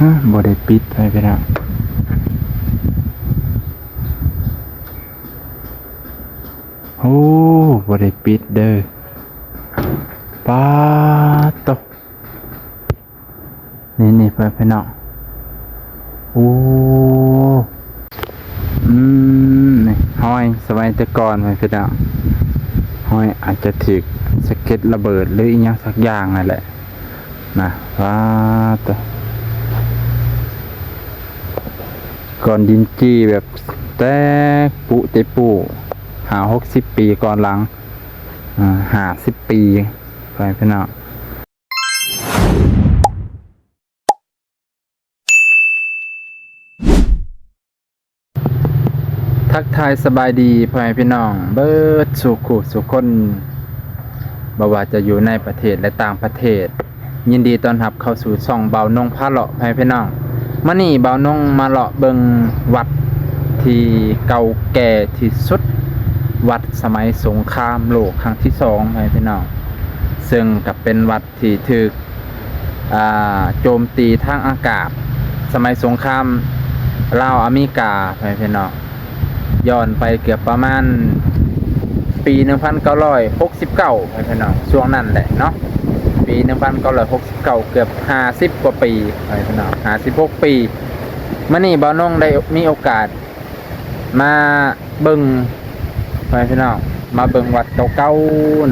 ຮະ ບໍ່ໄດ້ປິດ ໃຫ້ພີ່ນ້ອງ. ໂອ້ ບໍ່ໄດ້ປິດເດີ. ປາດໂຕ ນີ້ໆ ເພື່ອນພີ່ນ້ອງ. ໂອ້ ອືມ ນີ້ຮອຍສະໄໝແຕ່ກ່ອນ ເພື່ອນພີ່ນ້ອງ. ຮອຍອາດຈະຖືກສະເກັດລະເບີດ ຫຼື ອີ່ຫຍັງສັກຢ່າງນັ້ນແຫຼະນະ. ປາດໂຕ ກ້ອນດິນຈີ່ແບບແຕກປຸເຕປຸ ຫ້າຫົກສິບປີກ່ອນຫຼັງ ອາ ຫ້າສິບປີ ເພື່ອນພີ່ນ້ອງ. ທັກທາຍສະບາຍດີພໍ່ແມ່ພີ່ນ້ອງເບິດສູ່ຄູ່ສູ່ຄົນ ບໍ່ວ່າຈະຢູ່ໃນປະເທດ ແລະ ຕ່າງປະເທດ. ຍິນດີຕ້ອນຮັບເຂົ້າສູ່ຊ່ອງບ່າວນົງພາເລາະ ພໍ່ແມ່ພີ່ນ້ອງ. ມື້ນີ້ບ່າວນົງມາເລາະເບິ່ງວັດທີ່ເກົ່າແກ່ທີ່ສຸດ, ວັດສະໄໝສົງຄາມໂລກຄັ້ງທີສອງ ພໍ່ແມ່ພີ່ນ້ອງ, ເຊິ່ງກໍເປັນວັດ ທີ່ຖືກ ອ່າ ໂຈມຕີທາງອາກາດສະໄໝສົງຄາມລາວອາເມລິກາ ພໍ່ແມ່ພີ່ນ້ອງ, ຍ້ອນໄປເກືອບປະມານປີໜຶ່ງພັນເກົ້າຮ້ອຍຫົກສິບເກົ້າ ພໍ່ແມ່ພີ່ນ້ອງ, ຊ່ວງນັ້ນແຫຼະເນາະ, ປີໜຶ່ງພັນເກົ້າຮ້ອຍຫົກສິບເກົ້າ ເກືອບຫ້າສິບກວ່າປີ ພໍ່ແມ່ພີ່ນ້ອງ, ຫ້າສິບຫົກປີ. ມື້ນີ້ບ່າວນົງໄດ້ມີໂອກາດ ມາເບິ່ງ ພໍ່ແມ່ພີ່ນ້ອງ, ມາເບິ່ງວັດເກົ່າ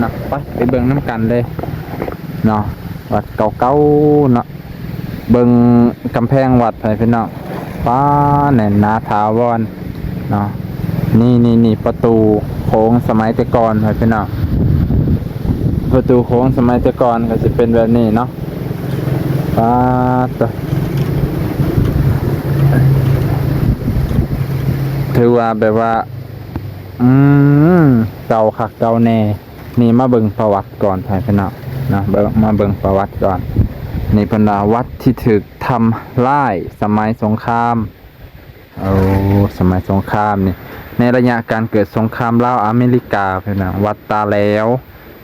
ໆນະ, ໄປ ໄປເບິ່ງນຳກັນເລີຍເນາະ, ວັດເກົ່າໆເນາະ. ເບິ່ງກຳແພງວັດ ພໍ່ແມ່ພີ່ນ້ອງ, ປາ ແໜ້ນໜາຖາວອນເນາະ. ນີ້ໆໆ ປະຕູໂຂງສະໄໝແຕ່ກ່ອນ ພໍ່ແມ່ພີ່ນ້ອງ, ປະຕູໂຂງສະໄໝແຕ່ກ່ອນກໍຊິເປັນແບບນີ້ເນາະ. ປາດໂຕ ຖືວ່າແບບວ່າ ອືມ ເກົ່າຄັກເກົ່າແນ່. ນີ້ມາເບິ່ງປະຫວັດກ່ອນ ພໍ່ແມ່ພີ່ນ້ອງເນາະ, ເບິ່ງ ມາເບິ່ງປະຫວັດກ່ອນ. ນີ້ເພິ່ນວ່າວັດທີ່ຖືກທຳລາຍສະໄໝສົງຄາມ. ໂອ້ ສະໄໝສົງຄາມນີ້ ໃນໄລຍະການເກີດສົງຄາມລາວອາເມລິກາ ພີ່ນ້ອງ, ວັດຕາແຫຼວ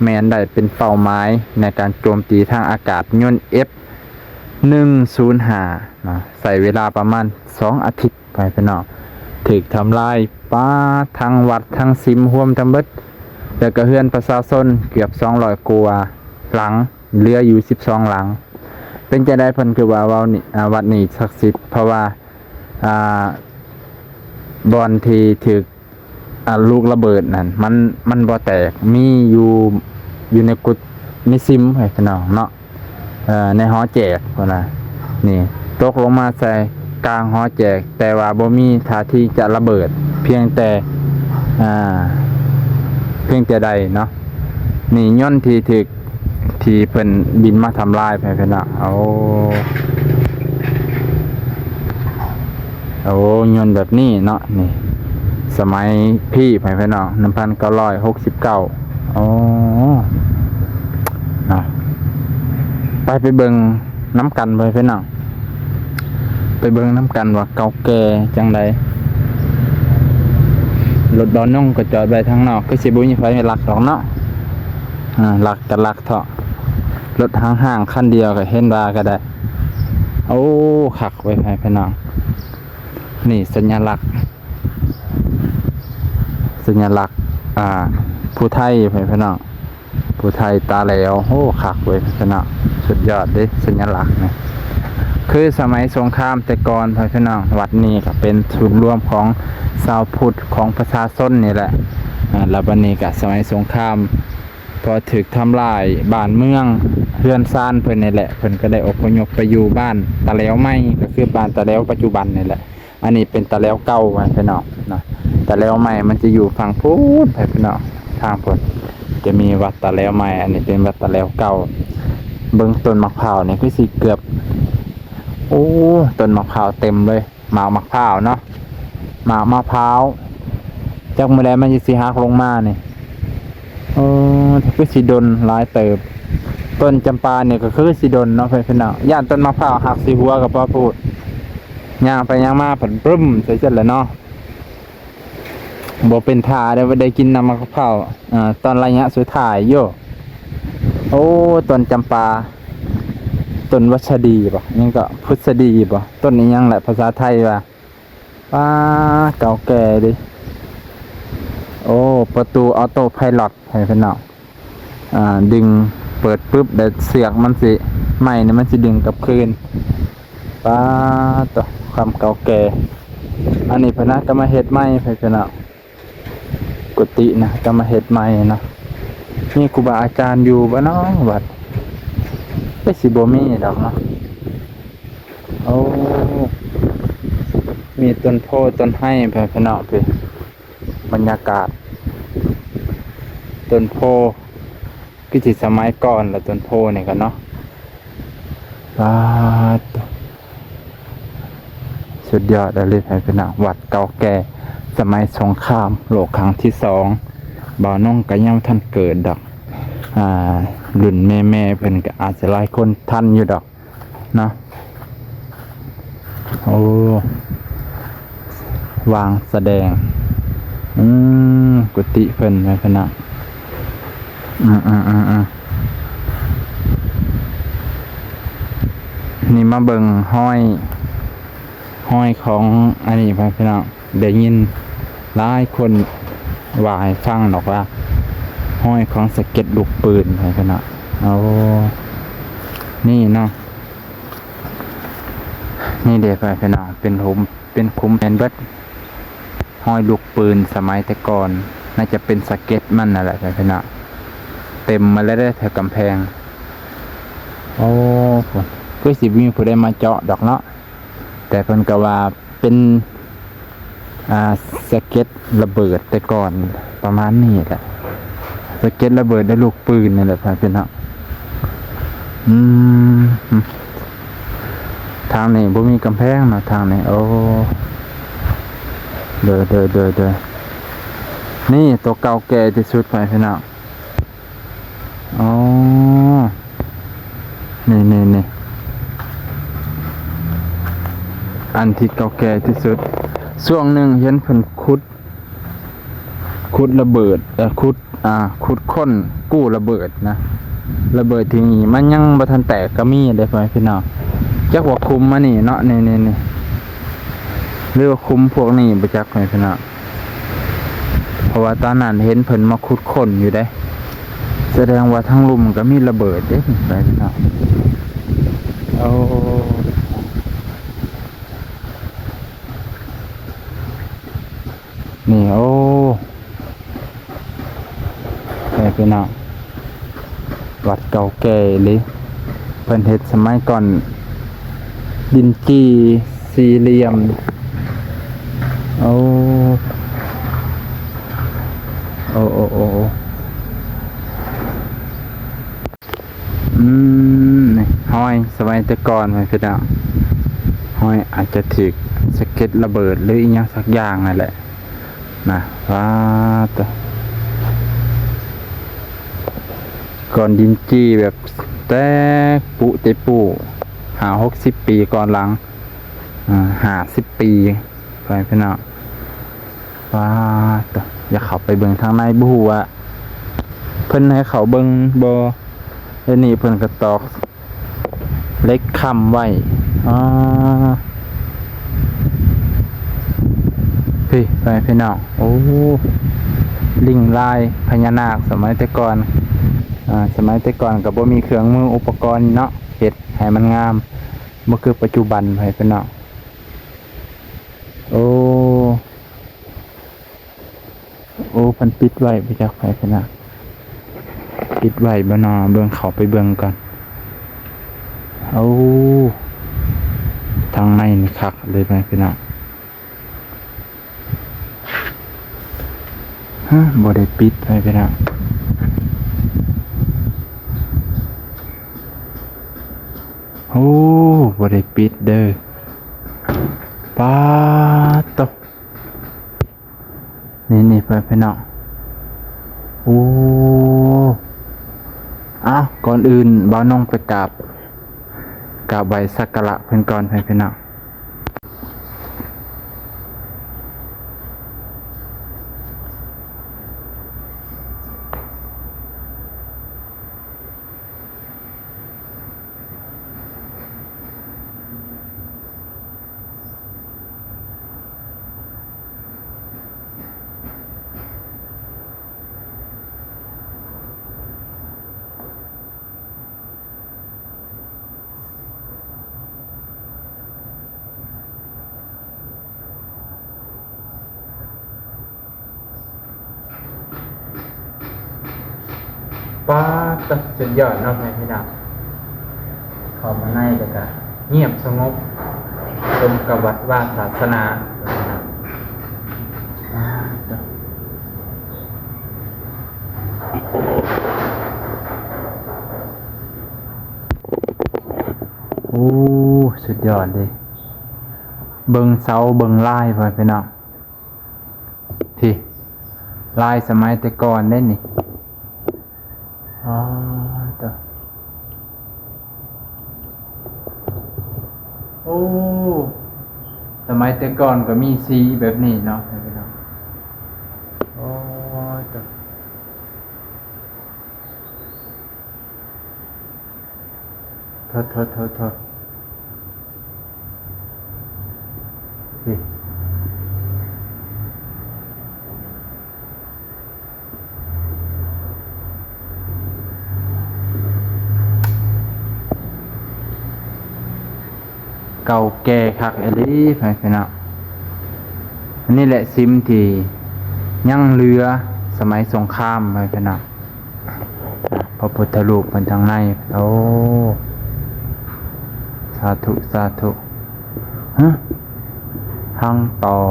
ແມ່ນໄດ້ເປັນເປົ້າໝາຍໃນການໂຈມຕີທາງອາກາດຍົນ ເອັຟ ໜຶ່ງສູນຫ້າ ເນາະ, ໃຊ້ເວລາປະມານສອງອາທິດ ພໍ່ແມ່ພີ່ນ້ອງ, ຖືກທຳລາຍ ປາ ທັງວັດທັງສິມຮວມທັງເບິດ, ແລ້ວກໍເຮືອນປະຊາຊົນເກືອບສອງຮ້ອຍກວ່າຫຼັງ ເຫຼືອຢູ່ສິບສອງຫຼັງ. ເປັນຈັ່ງໃດເພິ່ນຄືວ່າເວົ້ານີ້ ອາ ວັດນີ້ສັກສິດ? ເພາະວ່າ ອາ ບ່ອນທີ່ຖືກ ອາ ລູກລະເບີດນັ້ນ ມັນ ມັນບໍ່ແຕກ, ມີຢູ່ ຢູ່ໃນກຸດ ໃນສິມ ໃຫ້ພີ່ນ້ອງເນາະ, ເອີ ໃນຫໍແຈກພຸ້ນນະ. ນີ້ ຕົກລົງມາໃສ່ກາງຫໍແຈກ ແຕ່ວ່າບໍ່ມີທ່າທີຈະລະເບີດ, ພຽງແຕ່ ອາ ພຽງແຕ່ໃດເນາະ. ນີ້ຍົນທີ່ຖືກ ທີ່ເພິ່ນບິນມາທຳລາຍ ພໍ່ແມ່ພີ່ນ້ອງ. ໂອ້ ໂອ້ ຍົນແບບນີ້ເນາະ, ນີ້ ສະໄໝພີ້ ພໍ່ແມ່ພີ່ນ້ອງ, ໜຶ່ງພັນເກົ້າຮ້ອຍຫົກສິບເກົ້າ. ໂອ້ ເນາະ, ໄປ ໄປເບິ່ງນຳກັນ ພໍ່ແມ່ພີ່ນ້ອງ, ໄປເບິ່ງນຳກັນວ່າເກົ່າແກ່ຈັ່ງໃດ. ລົດບ່າວນົງກໍຈອດໄວ້ທາງນອກ, ຄືຊິບໍ່ມີໃຜລັກດອກເນາະ. ອາ ລັກກໍລັກເຖາະ, ລົດຫ້າງໆຄັນດຽວກໍເຫັນວ່າກໍໄດ້. ໂອ້ ຄັກເວີຍ ພໍ່ແມ່ພີ່ນ້ອງ, ນີ້ສັນຍະລັກ ສັນຍະລັກ ອ່າ ຜູ້ໄທ ພໍ່ແມ່ພີ່ນ້ອງ, ຜູ້ໄທຕາແຫຼວ. ໂອ້ ຄັກເວີຍ ພີ່ນ້ອງ, ສຸດຍອດເດ້ ສັນຍະລັກນີ້. ຄືສະໄໝສົງຄາມແຕ່ກ່ອນ ພໍ່ແມ່ພີ່ນ້ອງ, ວັດນີ້ກໍເປັນສູນລວມຂອງຊາວພຸດ ຂອງປະຊາຊົນນີ້ແຫຼະ. ອາ ແລ້ວບັດນີ້ກໍສະໄໝສົງຄາມ ພໍຖືກທຳລາຍບ້ານເມືອງເຮືອນຊານເພິ່ນນີ້ແຫຼະ, ເພິ່ນກໍໄດ້ອົບພະຍົບໄປຢູ່ບ້ານຕາແຫຼວໃໝ່ ກໍຄືບ້ານຕາແຫຼວປັດຈຸບັນນີ້ແຫຼະ. ອັນນີ້ເປັນຕາແຫຼວເກົ່າ ພີ່ນ້ອງເນາະ, ຕາແຫຼວໃໝ່ມັນຈະຢູ່ຝັ່ງພຸ້ນ ພີ່ນ້ອງ, ທາງພຸ້ນຈະມີວັດຕາແຫຼວໃໝ່, ອັນນີ້ເປັນວັດຕາແຫຼວເກົ່າ. ເບິ່ງຕົ້ນໝາກພ້າວນີ້ຄືຊິເກືອບ ໂອ້ ຕົ້ນໝາກພ້າວເຕັມເລີຍ. ໝາກ ໝາກພ້າວເນາະ, ໝາກ ໝາກພ້າວ, ຈັກມື້ໃດມັນຈະຊິຫັກລົງມານີ້. ໂອ້ ຄືຊິດົນຫຼາຍເຕີບ. ຕົ້ນຈຳປານີ້ກໍຄືຊິດົນເນາະ ພີ່ນ້ອງ, ຢ້ານຕົ້ນໝາກພ້າວຫັກຊິຫົວກໍພໍໂພດ. ຍ່າງໄປຍ່າງມາພັດບຶ້ມໃສ່ຊັ້ນແຫຼະເນາະ. ບໍ່ເປັນທ່າເດ້ ບໍ່ໄດ້ກິນນ້ຳໝາກພ້າວ ອາ ຕອນໄລຍະສຸດທ້າຍຢູ່. ໂອ້ ຕົ້ນຈຳປາ, ຈ ຕົ້ນວັດສະດີບໍ ຫຍັງກໍ ພຶດສະດີບໍ ຕົ້ນອີ່ຫຍັງແຫຼະ ພາສາໄທວ່າ. ປ້າ ເກົ່າແກ່ເດ. ໂອ້ ປະຕູອໍໂຕ້ໄພລັອດ ໃຫ້ພີ່ນ້ອງ ອ່າ ດຶງ ເປີດປຶບ ແລ້ວເຊືອກມັນຊິ ໄມ້ນີ້ມັນຊິດຶງກັບຄືນ. ປ້າໂຕ ຄວາມເກົ່າແກ່. ອັນນີ້ເພິ່ນຫາກໍມາເຮັດໃໝ່ ໃຫ້ພີ່ນ້ອງ. ກຸຕິນະ ກໍມາເຮັດໃໝ່ເນາະ. ມີຄູບາອາຈານຢູ່ບໍ່ເນາະວັດ? ກໍຊິບໍ່ມີດອກເນາະ. ໂອ້ ມີຕົ້ນໂພຕົ້ນໄຮ ພີ່ນ້ອງ ພີ່ ບັນຍາກາດຕົ້ນໂພ ຄືຊິສະໄໝກ່ອນລະຕົ້ນໂພນີ້ກໍເນາະ. ປາດ ສຸດຍອດອີ່ຫຼີ ພີ່ນ້ອງ ວັດເກົ່າແກ່ສະໄໝສົງຄາມໂລກຄັ້ງທີສອງ. ບ່າວນົງກໍຍັງບໍ່ທັນເກີດດອກ ອ່າ ລຸ້ນແມ່ໆເພິ່ນກໍອາດຈະຫຼາຍຄົນທັນຢູ່ດອກ. ເນາະ. ໂອ້ ວາງສະແດງ ອືມ ກຸຕິເພິ່ນ ແມ່ນເພິ່ນນະ. ອືມໆໆໆ ນີ້ມາເບິ່ງຮອຍ ຮອຍຂອງອັນນີ້ ພີ່ນ້ອງ. ໄດ້ຍິນຫຼາຍຄົນວ່າໃຫ້ຟັງດອກວ່າ ຮອຍຂອງສະເກັດລູກປືນ ໃຫ້ເພິ່ນເນາະ. ໂອ້ ນີ້ເນາະ ນີ້ເດ້ ໃຫ້ເພິ່ນເນາະ ເປັນຂຸມ ເປັນຂຸມ ແມ່ນເບິດ ຮອຍລູກປືນສະໄໝແຕ່ກ່ອນ ໜ້າຈະເປັນສະເກັດມັນນັ້ນແຫຼະ ໃຫ້ເພິ່ນເນາະ. ເຕັມມາແລ້ວເດ້ ແຖວກຳແພງ. ໂອ້ ຄືຊິບໍ່ມີຜູ້ໃດມາເຈາະດອກເນາະ ແຕ່ເພິ່ນກໍວ່າ ເປັນ ອ່າ ສະເກັດລະເບີດແຕ່ກ່ອນ ປະມານນີ້ແຫຼະ ສະເກັດລະເບີດ ແລະ ລູກປືນນີ້ແຫຼະ ພີ່ນ້ອງ. ອືມ ທາງນີ້ບໍ່ມີກຳແພງເນາະ ທາງນີ້. ໂອ້ ເດີໆໆໆ ນີ້ໂຕເກົ່າແກ່ທີ່ສຸດ ພີ່ນ້ອງ. ອໍ ນີ້ໆໆ ອັນທີ່ເກົ່າແກ່ທີ່ສຸດ. ຊ່ວງໜຶ່ງເຫັນເພິ່ນຂຸດ ຂຸດລະເບີດ ເອີ ຂຸດ ອ່າ ຂຸດຄົ້ນກູ້ລະເບີດນະ. ລະເບີດທີ່ນີ້ມັນຍັງບໍ່ທັນແຕກກໍມີເດ້ ພໍ່ແມ່ພີ່ນ້ອງ. ຈັກວ່າຂຸມອັນນີ້ເນາະ ນີ້ໆໆ ຫຼືວ່າຂຸມພວກນີ້ບໍ່ຈັກ ພໍ່ແມ່ພີ່ນ້ອງ. ເພາະວ່າຕອນນັ້ນເຫັນເພິ່ນມາຂຸດຄົ້ນຢູ່ເດ້ ສະແດງວ່າທາງລຸ່ມກໍມີລະເບີດເດ້ ພີ່ນ້ອງ. ໂອ້ ນີ້ ໂອ້ ແມ່ພີ່ນ້ອງ ວັດເກົ່າແກ່ອີ່ຫຼີ. ເພິ່ນເຮັດສະໄໝກ່ອນ ດິນຈີ່ສີ່ຫຼ່ຽມ. ໂອ້ ໂອ້ ໂອ້ ໂອ້ ໂອ້ ອືມ ນີ້ຮອຍສະໄໝແຕ່ກ່ອນ ພີ່ນ້ອງ ຮອຍອາດຈະຖືກສະເກັດລະເບີດ ຫຼືອີ່ຫຍັງສັກຢ່າງນັ້ນແຫຼະນະ. ວ້າ ຕະ ກ້ອນດິນຈີ່ແບບແຕ່ປຸແຕ່ປຸ ຫ້າຫົກສິບປີກ່ອນຫຼັງ ອ່າ ຫ້າສິບປີ ພໍ່ແມ່ພີ່ນ້ອງ. ປາດ ຢາກເຂົ້າໄປເບິ່ງທາງໃນ ບໍ່ຮູ້ວ່າເພິ່ນໃຫ້ເຂົ້າເບິ່ງບໍ່. ດຽວນີ້ເພິ່ນກໍຕອກເຫຼັກຄ້ຳໄວ້. ອໍ ພີ້ ພໍ່ແມ່ພີ່ນ້ອງ ໂອ້ ລິ້ງລາຍພະຍານາກສະໄໝແຕ່ກ່ອນ. ອ່າ ສະໄໝແຕ່ກ່ອນກໍບໍ່ມີເຄື່ອງມືອຸປະກອນເນາະ ເຮັດໃຫ້ມັນງາມ ບໍ່ຄືປັດຈຸບັນ ພໍ່ແມ່ພີ່ນ້ອງ. ໂອ້ ໂອ້ ເພິ່ນປິດໄວ້ ບໍ່ຈັກໃຜຂະໜາດ ປິດໄວ້ບໍ່ນໍ ເບິ່ງ ເຂົ້າໄປເບິ່ງກ່ອນ. ໂອ້ ທາງໃນນີ້ຄັກເລີຍ ພີ່ນ້ອງ. ຮະ ບໍ່ໄດ້ປິດ ພີ່ນ້ອງ. ໂອ້ ບໍ່ໄດ້ປິດເດີ. ປາດໂຕ ນີ້ໆ ພີ່ນ້ອງ. ໂອ້ ອ້າວ ກ່ອນອື່ນ ບ່າວນົງໄປກາບ ກາບໄຫວ້ສັກກາລະເພິ່ນກ່ອນ ພີ່ນ້ອງ. ໂ ປາດ ສຸດຍອດເນາະ ແມ່ພີ່ນ້ອງ. ເຂົ້າມາໃນແລ້ວກະງຽບສະຫງົບ ສົມກັບວັດວາສາສະໜາ. ໂອ້ ສຸດຍອດເດ້. ເບິ່ງເສົາເບິ່ງລາຍ ພໍ່ແມ່ພີ່ນ້ອງ. ພີ້ ລາຍສະໄໝແຕ່ກ່ອນເດ້ນີ້. ອໍ ໂຕ ໂອ້ ສະໄໝແຕ່ກ່ອນກໍມີສີແບບນີ້ເນາະ ພີ່ນ້ອງ. ໂອ້ ໂຕ ໂທດ ໂທດ ໂທດ ໂທດ ເກົ່າແກ່ຄັກອີ່ຫຼີ ພໍ່ແມ່ພີ່ນ້ອງ. ອັນນີ້ແຫຼະສິມທີ່ຍັງເຫຼືອສະໄໝສົງຄາມ ພໍ່ແມ່ພີ່ນ້ອງ. ພະພຸດທະຮູບເພິ່ນທາງໃນ. ໂອ້ ສາທຸ ສາທຸ. ຮະ ທາງຕໍ່.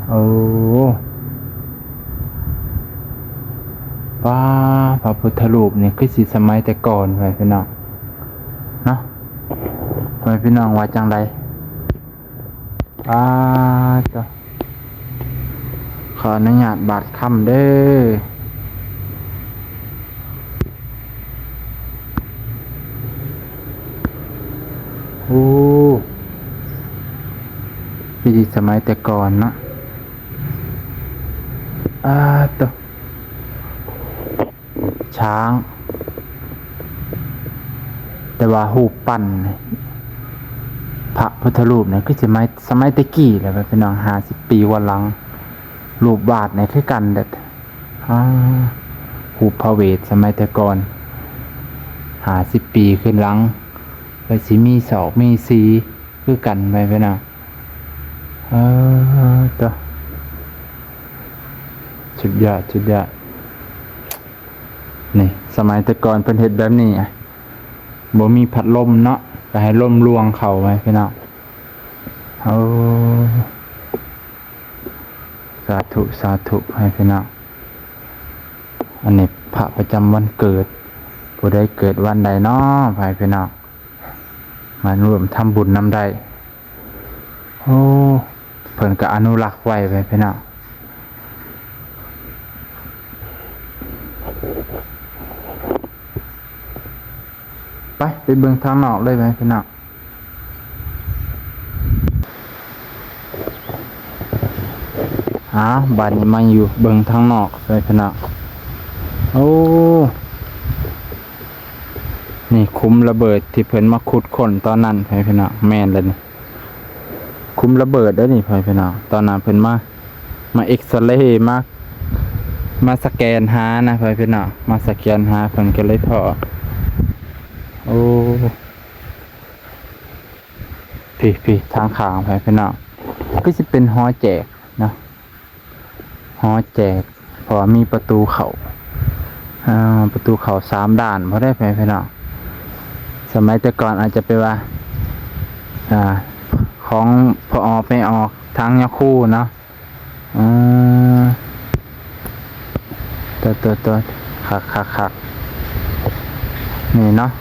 ໂອ້ ປ້າ ພະພຸດທະຮູບນີ້ຄືຊິສະໄໝແຕ່ກ່ອນ ພໍ່ແມ່ພີ່ນ້ອງເນາະ. ພໍ່ແມ່ພີ່ນ້ອງວ່າຈັ່ງໃດ? ປາດ ຂໍອະນຸຍາດບາດຄຳເດີ. ໂອ້ ວິທີສະໄໝແຕ່ກ່ອນເນາະ. ອາ ໂຕ ຊ້າງ ແຕ່ວ່າຮູບປັ້ນພະພຸດທະຮູບນີ້ຄືສະໄໝ ສະໄໝແຕ່ກີ້ແຫຼະພີ່ນ້ອງ ຫ້າສິບປີວນຫຼັງ. ຮູບວາດນີ້ຄືກັນເດ້. ອາ ຮູບພະເວດສະໄໝແຕ່ກ່ອນ ຫ້າສິບປີຂຶ້ນຫຼັງ ກໍຊິມີສອກມີສີຄືກັນໄປພີ່ນ້ອງ. ເອີ ໂຕ ສຸດຍອດ ສຸດຍອດ. ນີ້ ສະໄໝແຕ່ກ່ອນເພິ່ນເຮັດແບບນີ້ ບໍ່ມີພັດລົມເນາະ ກໍໃຫ້ລົມລວງເຂົ້າໄວ້ພີ່ນ້ອງ. ໂອ້ ສາທຸ ສາທຸ ໃຫ້ພີ່ນ້ອງ. ອັນນີ້ພະປະຈຳວັນເກີດ ຜູ້ໃດເກີດວັນໃດເນາະ ໃຫ້ພີ່ນ້ອງ ມາຮ່ວມທຳບຸນນຳໄດ້. ໂອ້ ເພິ່ນກໍອະນຸລັກໄວ້ ໄວ້ພີ່ນ້ອງ. ໄປ ໄປເບິ່ງທາງນອກເລີຍ ໄປພີ່ນ້ອງ. ອ້າວ ບາດນີ້ມາຢູ່ເບິ່ງທາງນອກ ໄປພີ່ນ້ອງ. ໂອ້ ນີ້ຂຸມລະເບີດທີ່ເພິ່ນມາຂຸດຄົ້ນຕອນນັ້ນ ໄປພີ່ນ້ອງ. ແມ່ນແລ້ວນີ້ ຂຸມລະເບີດເດ້ນີ້ ໄປພີ່ນ້ອງ. ຕອນນັ້ນເພິ່ນມາ ມາເອັກຊະເລ ມາ ມາສະແກນຫານະ ພໍ່ແມ່ພີ່ນ້ອງ ມາສະແກນຫາ ເພິ່ນກໍເລີຍພໍ້. ໂອ້ ພີ້ໆ ທາງຂ້າງ ພໍ່ແມ່ພີ່ນ້ອງ ຄືຊິເປັນຫໍແຈກເນາະ ຫໍແຈກ ເພາະວ່າມີປະຕູເຂົ້າ ອ່າ ປະຕູເຂົ້າສາມດ້ານ ບໍ່ໄດ້ ພໍ່ແມ່ພີ່ນ້ອງ. ສະໄໝແຕ່ກ່ອນອາດຈະເປັນວ່າ ອ່າ ຂອງພໍ່ອອກແມ່ອອກ ທາງຍາຄູເນາະ. ອືມ ໂຕ ໂຕ ໂຕ ຄັກ ຄັກ ຄັກ ນີ້ເນາະ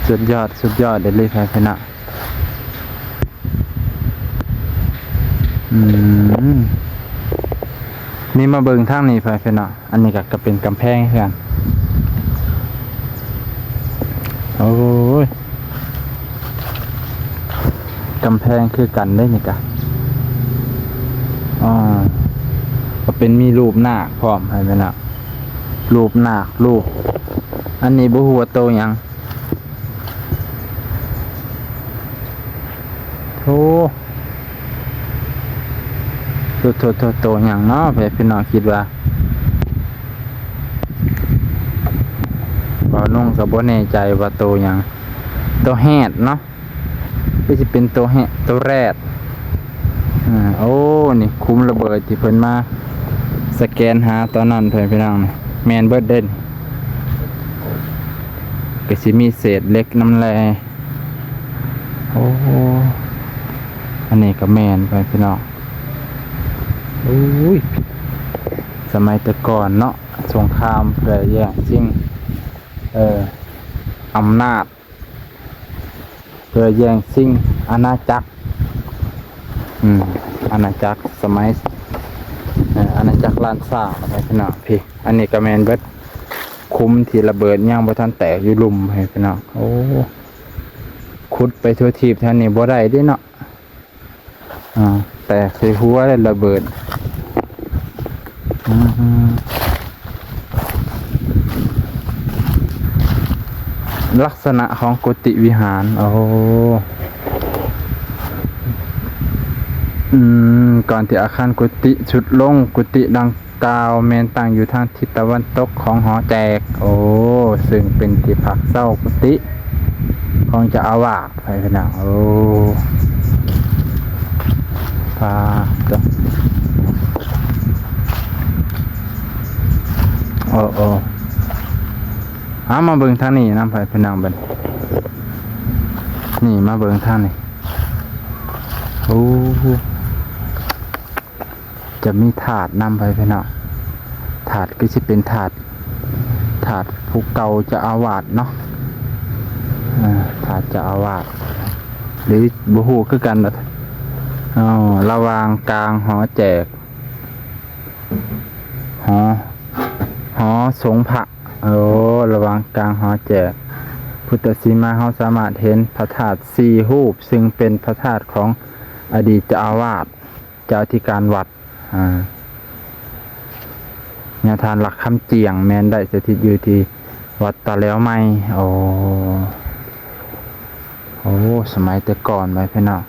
ສຸດຍອດ ສຸດຍອດເລີຍ ພໍ່ແມ່ພີ່ນ້ອງ. ອືມ ນີ້ມາເບິ່ງທາງນີ້ ພໍ່ແມ່ພີ່ນ້ອງ. ອັນນີ້ກໍ ກໍເປັນກຳແພງຄືກັນ. ໂອ້ຍ ກຳແພງຄືກັນເດ້ນີ້ກະ. ອໍ ກໍເປັນມີຮູບນາກພ້ອມ ເຫັນໄໝເນາະ? ຮູບນາກ ຮູບ ອັນນີ້ບໍ່ຮູ້ວ່າໂຕຫຍັງ. ໂອ້ ໂຕ ໂຕ ໂຕ ໂຕຫຍັງເນາະ ພີ່ນ້ອງ ຄິດວ່າ ບ່າວນົງກໍບໍ່ແນ່ໃຈວ່າໂຕຫຍັງ ໂຕແຮດເນາະ ຄືຊິເປັນໂຕແຮດ ໂຕແຣດ. ອາ ໂອ້ ນີ້ຂຸມລະເບີດທີ່ເພິ່ນມາ ສະແກນຫາຕອນນັ້ນ ເພື່ອນພີ່ນ້ອງ ແມ່ນເບິດເດ້. ກໍຊິມີເສດເຫຼັກນຳແດ່. ໂອ້ ອັນນີ້ກໍແມ່ນ ເພື່ອນພີ່ນ້ອງ. ໂອ້ຍ ສະໄໝແຕ່ກ່ອນເນາະ ສົງຄາມເພື່ອແຍ່ງຊິງ ເອີ ອຳນາດ ເພື່ອແຍ່ງຊິງອານາຈັກ ອືມ ອານາຈັກສະໄໝ ເອີ ອານາຈັກລ້ານຊ້າງ ເພື່ອນພີ່ນ້ອງ. ພີ້ ອັນນີ້ກໍແມ່ນເບິດ ຂຸມທີ່ລະເບີດຍັງບໍ່ທັນແຕກຢູ່ລຸ່ມ ເພື່ອນພີ່ນ້ອງ. ໂອ້ ຂຸດໄປທົ່ວທີບແຖວນີ້ບໍ່ໄດ້ເດ້ເນາະ. ອ່າ ແຕກໃສ່ຫົວແລ້ວລະເບີດ. ອືມ ລັກສະນະຂອງກຸຕິວິຫານ ໂອ້ ອືມ ກ່ອນທີ່ອາຄານກຸຕິຊຸດລົງ, ກຸຕິດັ່ງ ກ່າວແມ່ນຕັ້ງຢູ່ທາງທິດຕາເວັນຕົກຂອງຫໍແຈກ ໂອ້ ເຊິ່ງເປັນທີ່ພັກເຊົາກຸຕິຂອງເຈົ້າອາວາດ ໄປພີ່ນ້ອງ. ໂອ້ ພາຕົວ ໂອ້ ໂອ້ ເອົາ ມາເບິ່ງທາງນີ້ນຳ ໄປພີ່ນ້ອງ ບັດນີ້ ນີ້ ມາເບິ່ງທາງນີ້ ໂອ້ ຈະມີທາດນຳ ໄປພີ່ນ້ອງ. ທາດຄືຊິເປັນທາດ ທາດຜູ້ເກົ່າເຈົ້າອາວາດເນາະ ເອີ ທາດເຈົ້າອາວາດ ຫຼື ບໍ່ຮູ້ຄືກັນ. ເອົາ ລະຫວ່າງກາງຫໍແຈກ ຫໍ ຫໍສົງພະ ໂອ້ ລະຫວ່າງກາງຫໍແຈກພຸດທະສີມາ ເຮົາສາມາດເຫັນພະທາດສີ່ຮູບ ເຊິ່ງເປັນພະທາດຂອງອະດີດເຈົ້າອາວາດ ເຈົ້າອະທິການວັດ ອາ ຍາທ່ານລັກຄຳຈຽງ ແມ່ນໄດ້ສະຖິດຢູ່ທີ່ວັດຕາແຫຼວໃໝ່. ໂອ້ ໂອ້ ສະໄໝແຕ່ກ່ອນໄວ້ ພີ່ນ້ອງ.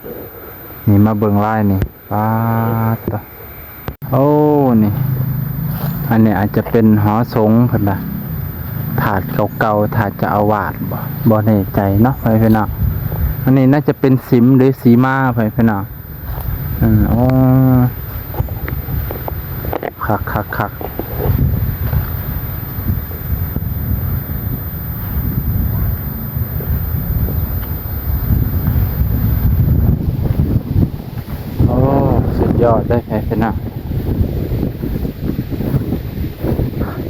ນີ້ ມາເບິ່ງລາຍນີ້ ປາດໂຕ ໂອ້ ນີ້ ອັນນີ້ອາດຈະເປັນຫໍສົງ ເພິ່ນວ່າ ທາດເກົ່າໆ ທາດເຈົ້າອາວາດບໍ ບໍ່ແນ່ໃຈເນາະ ພໍ່ແມ່ພີ່ນ້ອງ. ອັນນີ້ໜ້າຈະເປັນສິມ ຫຼື ສີມາ ພໍ່ແມ່ພີ່ນ້ອງ. ອືມ ໂອ້ ຄັກໆໆ ໂອ້ ສຸດຍອດເລີຍ ພີ່ນ້ອງ.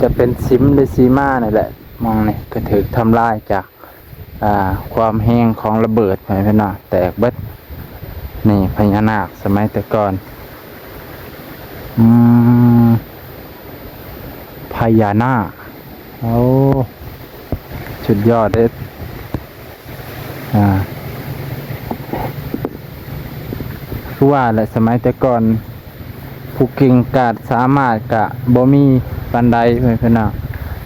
ຈະເປັນສິມ ຫຼື ສີມານີ້ແຫຼະ ໝ່ອງນີ້ກໍຖືກທຳລາຍຈາກ ອ່າ ຄວາມແຮງຂອງລະເບີດ ພໍ່ແມ່ພີ່ນ້ອງ ແຕກເບິດ. ນີ້ພະຍານາກສະໄໝແຕ່ກ່ອນ ອືມ ພະຍານາກ ໂອ້ ສຸດຍອດເດ້. ອ່າ ຄືວ່າແຫຼະ ສະໄໝແຕ່ກ່ອນ ຜູ້ເກັ່ງກາດສາມາດກະບໍ່ມີປານໃດ ເພື່ອນພີ່ນ້ອງ.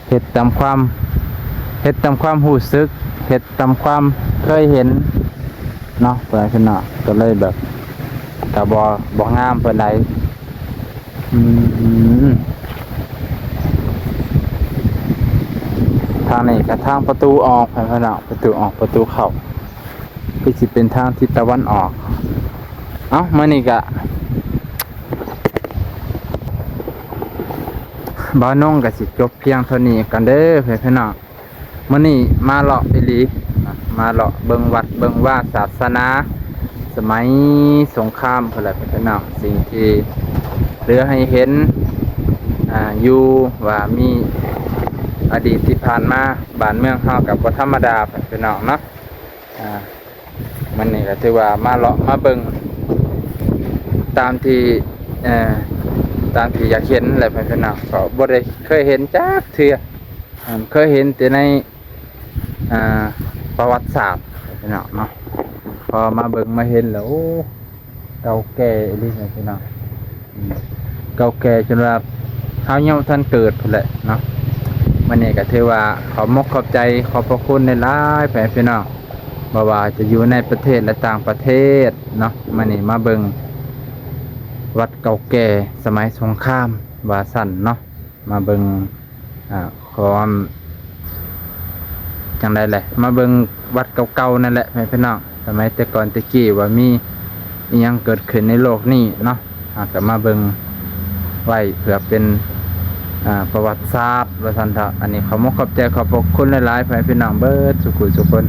ເຮັດຕາມຄວາມ ເຮັດຕາມຄວາມຮູ້ສຶກ ເຮັດຕາມຄວາມເຄີຍເຫັນເນາະ ເພື່ອນພີ່ນ້ອງ. ກໍເລີຍແບບ ກໍບໍ່ ບໍ່ງາມປານໃດ. ອືມ ທາງນີ້ກໍທາງປະຕູອອກ ເພື່ອນພີ່ນ້ອງ ປະຕູອອກ ປະຕູເຂົ້າ ຄືຊິເປັນທາງທິດຕາເວັນອອກ. ເອົ້າ ມື້ນີ້ກະ ບ່າວນົງກະຊິຈົບພຽງເທົ່ານີ້ກ່ອນເດີ ເພື່ອນພີ່ນ້ອງ. ມື້ນີ້ມາເລາະອີ່ຫຼີ ມາເລາະເບິ່ງວັດເບິ່ງວາສາສະໜາສະໄໝສົງຄາມພຸ້ນແຫຼະ ເພື່ອນພີ່ນ້ອງ. ສິ່ງທີ່ເຫຼືອໃຫ້ເຫັນ ອ່າ ຢູ່ວ່າມີອະດີດທີ່ຜ່ານມາ ບ້ານເມືອງເຮົາກໍບໍ່ທຳມະດາ ເພື່ອນພີ່ນ້ອງເນາະ. ອ່າ ມື້ນີ້ກໍຖືວ່າມາເລາະມາເບິ່ງຕາມທີ່ ເອີ ຕາມທີ່ຢາກເຫັນແຫຼະ ເພື່ອນພີ່ນ້ອງ. ກໍບໍ່ໄດ້ເຄີຍເຫັນຈັກເທື່ອ ເຄີຍເຫັນແຕ່ໃນ ອ່າ ປະຫວັດສາດ ເນາະ ເນາະ. ພໍມາເບິ່ງມາເຫັນແລ້ວ ໂອ້ ເກົ່າແກ່ອີ່ຫຼີ ເນາະ ພີ່ນ້ອງ. ອືມ ເກົ່າແກ່ຈົນວ່າເຮົາຍັງບໍ່ທັນເກີດພຸ້ນແຫຼະເນາະ. ມື້ນີ້ກໍຖືວ່າຂອບມົກຂອບໃຈ ຂອບພະຄຸນຫຼາຍໆ ພໍ່ແມ່ພີ່ນ້ອງ ບໍ່ວ່າຈະຢູ່ໃນປະເທດ ແລະ ຕ່າງປະເທດເນາະ. ມື້ນີ້ມາເບິ່ງວັດເກົ່າແກ່ສະໄໝສົງຄາມວ່າຊັ້ນເນາະ. ມາເບິ່ງ ອ່າ ຄວາມ ຈັ່ງໃດແຫຼະ ມາເບິ່ງວັດເກົ່າໆນັ້ນແຫຼະ ແມ່ພີ່ນ້ອງ. ສະໄໝແຕ່ກ່ອນແຕ່ກີ້ວ່າມີອີ່ຫຍັງເກີດຂຶ້ນໃນໂລກນີ້ເນາະ ເຮົາກໍມາເບິ່ງ ໄວ້ເພື່ອເປັນ ອ່າ ປະຫວັດສາດວ່າຊັ້ນເຖາະ. ອັນນີ້ຂໍມຸກຂອບໃຈຂອບພະຄຸນຫຼາຍໆ ພໍ່ແມ່ພີ່ນ້ອງເບິດສູ່ຜູ້ສູ່ຄົນ